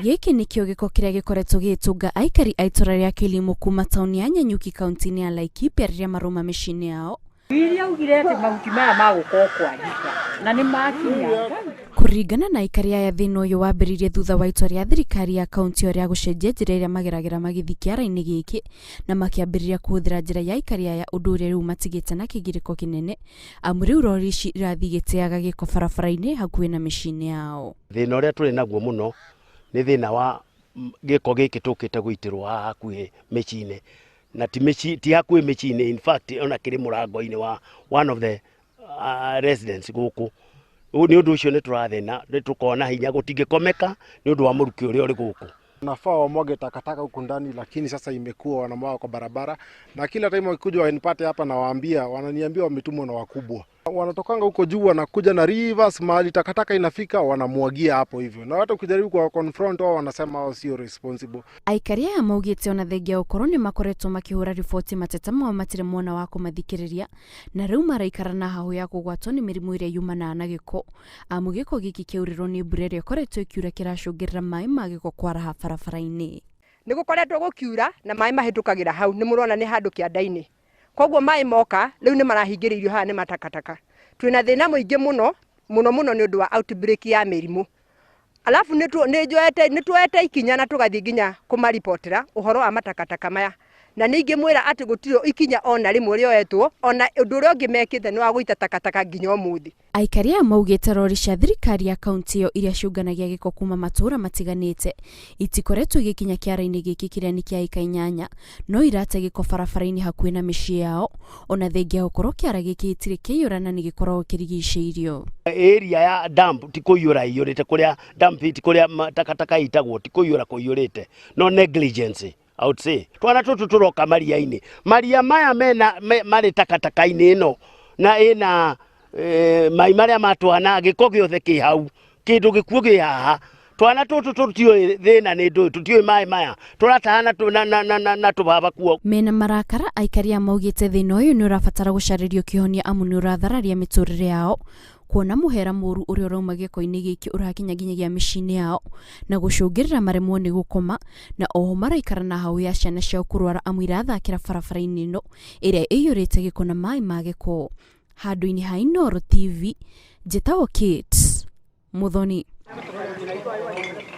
Gĩkĩ nĩkĩo gĩko kĩrĩa gĩkoretwo gĩgĩtũnga aikari a itũra rĩa Kĩlimũ kuma taũni ya Nanyuki kaunti-inĩ ya Laikipia rĩrĩa marauma mĩciĩ-inĩ yao. Iria augire atĩ mahuti maya magũka o kwanjika na nĩ makinya. Kũringana na aikari aya thĩna ũyũ wambĩrĩirie thutha wa itua rĩa thirikari ya kaunti ĩyo rĩa gũcenjia njĩra ĩrĩa mageragĩra magĩthiĩ kĩara-inĩ gĩkĩ na makĩambĩrĩria kũhũthĩra njĩra ya aikari aya ũndũ ũrĩa rĩu matigĩte na kĩgirĩko kĩnene amu rĩu rori ici irathiĩ igĩteaga gĩko barabara-inĩ hakuhĩ na mĩciĩ-inĩ yao. Thĩna ũrĩa tũrĩ naguo mũno nĩ thĩna wa gĩko gĩkĩ tũkĩte gũitĩrwo haha hakuhĩ mĩciĩ-inĩ na ti mĩciĩ ti hakuhĩ mĩciĩ-inĩ, in fact ona kĩrĩ mũrango-inĩ wa one of the residents gũkũ. Nĩ ũndũ ũcio nĩ tũrathĩna, nĩ tũkoragwo na hinya, gũtingĩkomeka nĩ ũndũ wa mũrukĩ ũrĩa ũrĩ gũkũ. Nafaa wamwage takataka huku ndani, lakini sasa imekuwa wanamwaga kwa barabara, na kila time wakikuja wanipate hapa nawaambia, wananiambia wametumwa na wakubwa. Wanatokanga huko juu wanakuja na rivers, mahali takataka inafika wanamwagia hapo hivyo, na hata ukijaribu kuwa confront wao wanasema wao sio responsible. Aikari aya maugĩte ona thengia gũkorwo nĩ makoretwo makĩhũra riboti mateta mao matirĩ mona wa kũmathikĩrĩria na rĩu maraikara na hahũ ya kũgwatwo nĩ mĩrimũ ĩrĩa yumanaga na gĩko amu gĩko gĩkĩ kĩaurĩrwo nĩ mbura ĩrĩa ĩkoretwo ĩkiura kĩracũngĩrĩra maĩ ma gĩko kwaraha barabara-inĩ. Nĩ gũkoretwo gũkiura na maĩ mahĩtũkagĩra hau, nĩ mũrona nĩ handũ kĩanda-inĩ, koguo maĩ moka rĩu nĩ marahingĩrĩirio haha nĩ matakataka. Twĩna thĩna mũingĩ mũno mũno mũno nĩ ũndũ wa outbreak ya mĩrimũ. Alafu nĩ tuoete ikinya na tũgathiĩ nginya kũmaribotera ũhoro wa matakataka maya, na ningĩmwĩra atĩ gũtirĩ ikinya ona rĩmwe rĩoetwo, ona ũndũ ũrĩa ũngĩ mekĩte nĩ wa gũita takataka nginya ũmũthĩ. Aikari aya maugĩte rori cia thirikari ya kaunti ĩyo iria ciũnganagia gĩko kuma matũũra matiganĩte itikoretwo igĩkinya kĩara-inĩ gĩkĩ kĩrĩa nĩ kĩa ĩka 8 no irate gĩko barabara-inĩ hakuhĩ na mĩciĩ yao ona thengia gũkorwo kĩara gĩkĩ gĩtirĩ kĩaiyũra na nĩ gĩkoragwo kĩrigicĩirio. Area ya dump ti kũiyũra iyũrĩte, kũrĩa dump ti kũrĩa takataka itagwo ti kũiyũra kũiyũrĩte, no negligence I would say. Twana tũtũ tũroka maria-inĩ, maria maya mena marĩ takataka-inĩ ĩno na ĩna mai marĩa ma twana, gĩko gĩothe kĩ hau, kĩndũ gĩkuũ kĩ haha. Twana tũtũ tũtiũĩ thĩna nĩ ndũĩ, tũtiũĩ maĩ maya tũrataha na tũbaba kuo. Mena marakara aikari aya maugĩte thĩna ũyũ nĩ ũrabatara gũcarĩrio kĩhonia amu nĩ ũrathararia mĩtũrĩre yao kuona mũhera mũru ũrĩa ũrauma gĩko-inĩ gĩkĩ ũrakinya nginyagia mĩciĩ-inĩ yao na gũcũngĩrĩra maremwo nĩ gũkoma na oho maraikara na hau ya ciana ciao kũrwara amu irathakĩra barabara-inĩ ĩno ĩrĩa ĩiyũrĩte gĩko na maĩ ma gĩko. Handũ-inĩ ha Inooro TV, njĩtagwo Kate Muthoni.